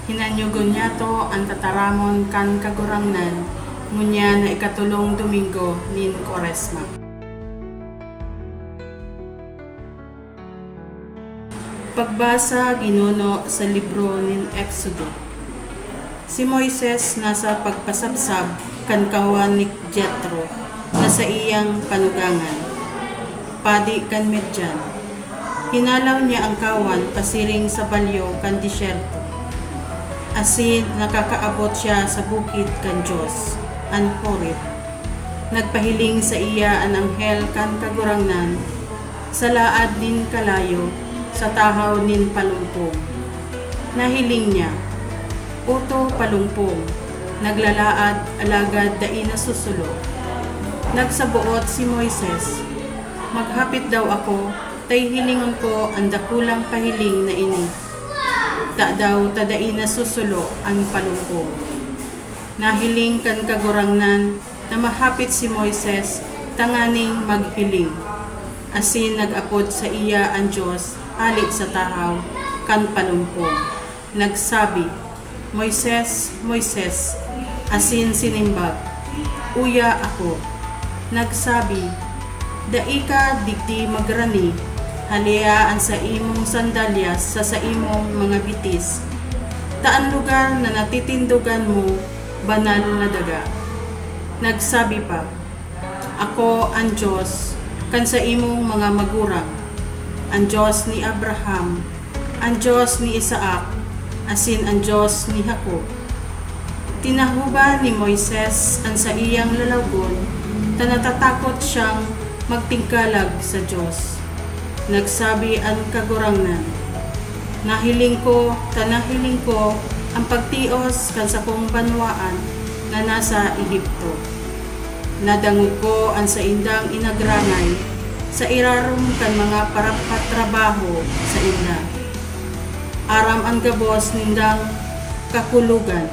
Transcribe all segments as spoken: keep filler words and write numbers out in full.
Hinanyogon niyato an tataramon kan Kagurangnan ngunyan na ikatolong Domingo nin Kwaresma. Pagbasa ginuno sa libro nin Exodo. Si Moises nasa pagpasabsab kan kawan ni Jetro na saiyang panugangan, padi kan Midian. Hinalaw niya an kawan pasiring sa balyo kan desyerto, asin nakakaabot siya sa bukid kan Dios, an Horeb. Nagpahiling saiya an anghel kan Kagurangnan sa laad nin kalayo, sa tahaw nin palumpong. Nahiling niya, "Oto palumpong, naglalaad, alagad dai nasusulo." Nagsaboot si Moises, "Maghapit daw ako, ta hihilingon ko an dakulang pahiling na ini. Tadaw ta dai nasusulo an palumpong?" Nahiling kan Kagurangnan na mahapit si Moises tanganing maghiling, asin nag-apod saiya an Dios hale sa tahaw kan palumpong. Nagsabi, "Moises, Moises!" Asin sinimbag, "Uya ako." Nagsabi, "Dai ka digdi magrani, halea an saimong sandalyas sa saimong mga bitis, ta an lugar na natitindogan mo banal na daga." Nagsabi pa, "Ako an Dios kan saimong mga magurang, an Dios ni Abraham, an Dios ni Isaac, asin an Dios ni Jacob." Tinahoban ni Moises an saiyang lalawgon ta natatakot siyang magtingkalag sa Dios. Nagsabi an Kagurangnan, "Nahiling ko ta nahiling ko an pagtios kan sakong banwaan na nasa Egipto. Nadangog ko an saindang inagrangay sa irarom kan mga parapatrabaho sainda, aram an gabos nindang kakulogan.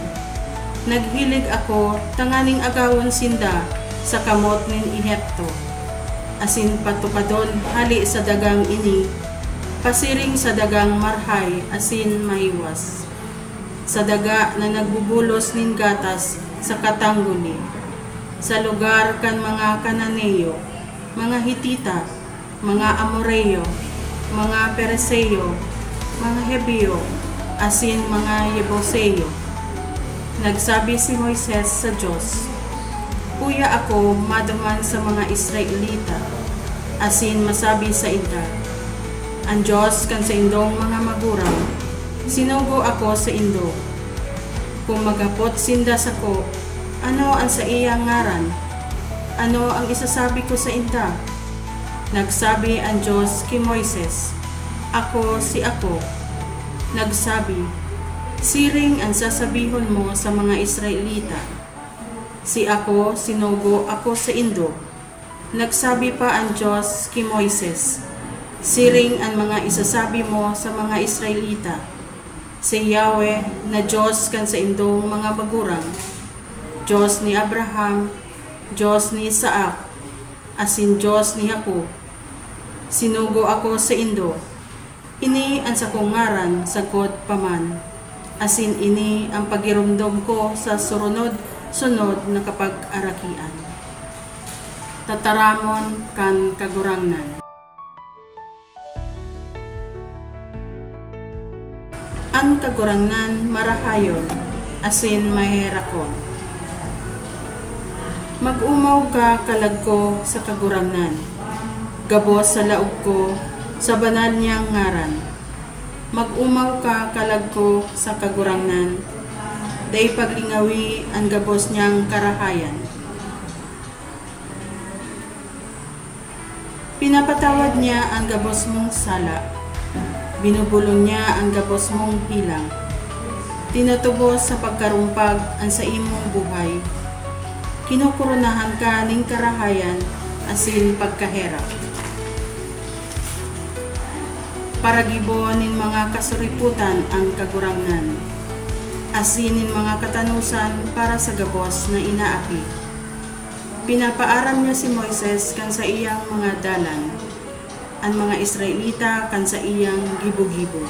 Naghilig ako tanganing agawon sinda sa kamot nin Ehipto, asin patupadon hale sa dagang ini pasiring sa dagang marahay asin mahiwas, sa daga na nagbubulos nin gatas saka tangguli, sa lugar kan mga Cananeo, mga Hitita, mga Amoreo, mga Perizeo, mga Heveo, asin mga Yebuseo." Nagsabi si Moises sa Dios, "Uya ako maduman sa mga Israelita, asin masabi sainda, 'An Dios kan saindong mga magurang sinugo ako saindo.' Kun maghapot sinda sako, 'Ano an saiyang ngaran?' ano an isasabi ko sainda?" Nagsabi an Dios ki Moises, "Ako si Ako." Nagsabi, "Siring an sasabihon mo sa mga Israelita, 'Si Ako, sinugo ako saindo.'" Nagsabi pa an Dios ki Moises, "Siring an mga isasabi mo sa mga Israelita, 'Si Yahweh na Dios kan saindong mga magurang, Dios ni Abraham, Dios ni Isaac, asin Dios ni Jacob, sinugo ako saindo. Ini an sakong ngaran sagkod pa man, asin ini an paggiromdom ko sa surunod-sunod na kapagarakian." Tataramon kan Kagurangnan. An Kagurangnan marahayon asin maherakon. Mag-omaw ka, kalag ko, sa Kagurangnan, gabos sa laog ko, sa banal niyang ngaran. Mag-omaw ka, kalag ko, sa Kagurangnan, dai paglingawi an gabos niyang karahayan. Pinapatawad niya an gabos mong sala, binubulong niya an gabos mong helang. Tinutubos sa pagkarumpag an saimong buhay. Kinokoronahan ka nin karahayan asin pagkaherak. Paragibo nin mga kasuripotan an Kagurangnan, asin nin mga katanosan para sa gabos na inaapi. Pinapaaram niya si Moises kan saiyang mga dalan, an mga Israelita kan saiyang gibo-gibo.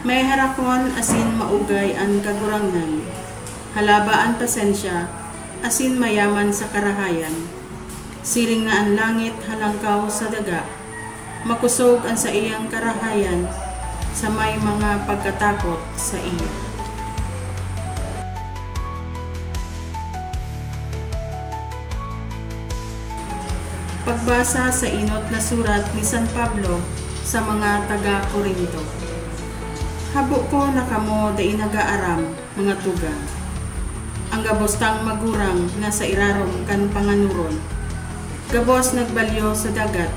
May harakon asin maugay an Kagurangnan, halaba an pasensya, asin mayaman sa karahayan. Siring na an langit halangkaw sa daga, makosog an saiyang karahayan sa may mga pagkatakot saiya. Pagbasa sa enot na surat ni San Pablo sa mga taga Corinto. Habo ko na kamo dai nag-aaram, mga tugang. Ang gabos tang magurang nasa irarom kan panganoron. Gabos nagbalyo sa dagat.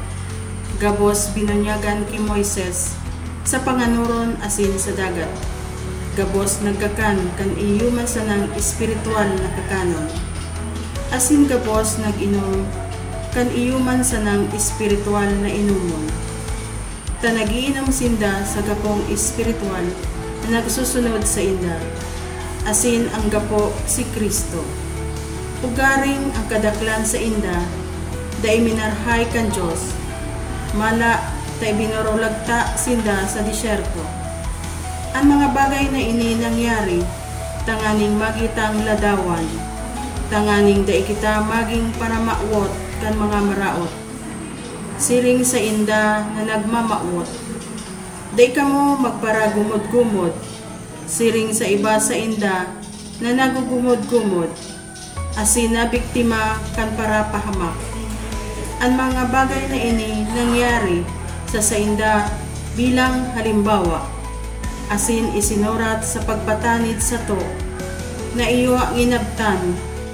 Gabos binunyagan ki Moises sa panganoron asin sa dagat. Gabos nagkakan kan iyo man sanang espiritual na kakanon. Asin gabos nag-inom kan iyo man sanang espiritual na inomon. Ta nag-iinom sinda sa gapong espiritual na nagsusunod sainda, asin ang gapo si Cristo. Ugaring ang kadaklan sainda dai minarhay kan Dios, mala ta ibinurulagta sinda sa disyerto. An mga bagay na ini nangyari tanganing magitang ladawan, tanganing dai kita maging paramawot kan mga maraot. Siring sainda na nagmamawot, dai kamo magparagumod-gumod, siring sa iba sainda na nagugumod-gumod, asin nabiktima kan parapahamak. An mga bagay na ini nangyari sa sainda bilang halimbawa, asin isinurat sa pagpatanid sato na iyo nginabtan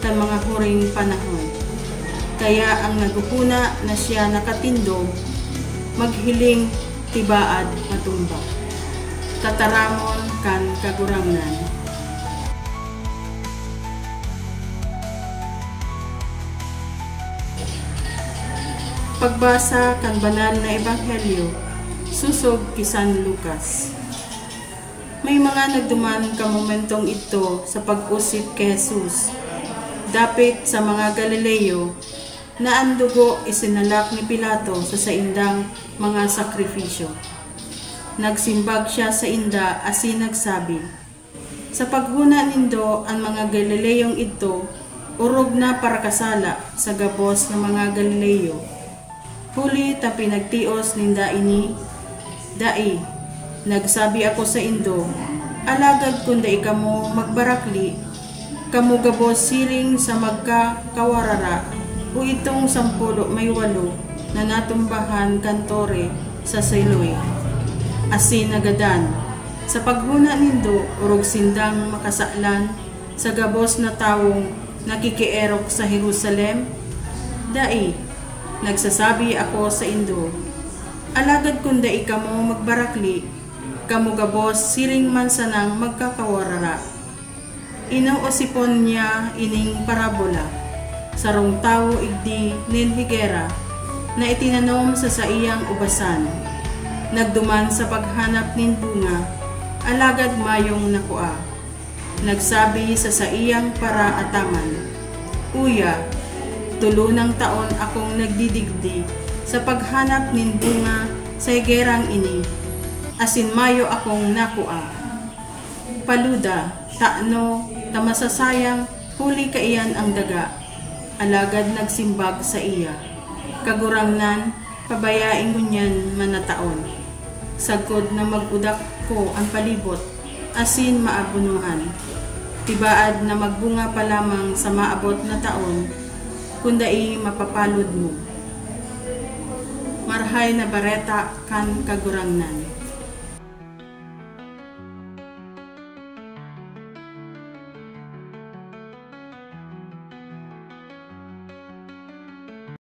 kan mga huring panahon. Kaya ang naghona na siya nakatindog, maghiling tibaad matumba. Tataramon kan Kagurangnan. Pagbasa kan Banal na Ebanghelyo sosog ki San Lucas. May mga nagduman kan momentong idto sa pag-osip ki Jesus, dapit sa mga Galileo, na an dugo isinalak ni Pilato sa saindang mga sakrifisyo. Nagsimbag siya sainda asin nagsabi, "Sa paghona nindo, an mga Galileong idto orog na parakasala sa gabos na mga Galileo, huli ta pinagtios ninda ini? Dai. Nagsabi ako saindo, alagad kun dai kamo magbarakli, kamo gabos siring sa magkakawarara o itong sampulo may walo na natumbahan kan tore sa Siloe, asin nagadan. Sa paghona nindo, orog sindang makasalan sa gabos na tawong nakikiirok sa Jerusalem? Dai. Nagsasabi ako saindo, alagad kun dai kamo magbarakli, kamo gabos siring man sanang magkakawarara." Inoosipon niya ining parabola, "Sarong tawo igdi nin higera na itinanom sa saiyang ubasan. Nagduman sa paghanap nin bunga, alagad mayong nakua. Nagsabi sa saiyang paraataman, 'Uya, tolonang taon akong nagdidigdi sa paghanap nin bunga sa higerang ini, asin mayo akong nakua. Paluda, tano ta masasayang huli kaiyan ang daga?' Alagad nagsimbag saiya, 'Kagurangnan, pabayai ngunyan man na taon, sagkod na mag-udak ko an palibot asin maabonohan. Tibaad na magbunga pa lamang sa maabot na taon, kun dai mapapalod mo.'" Marahay na Bareta kan Kagurangnan.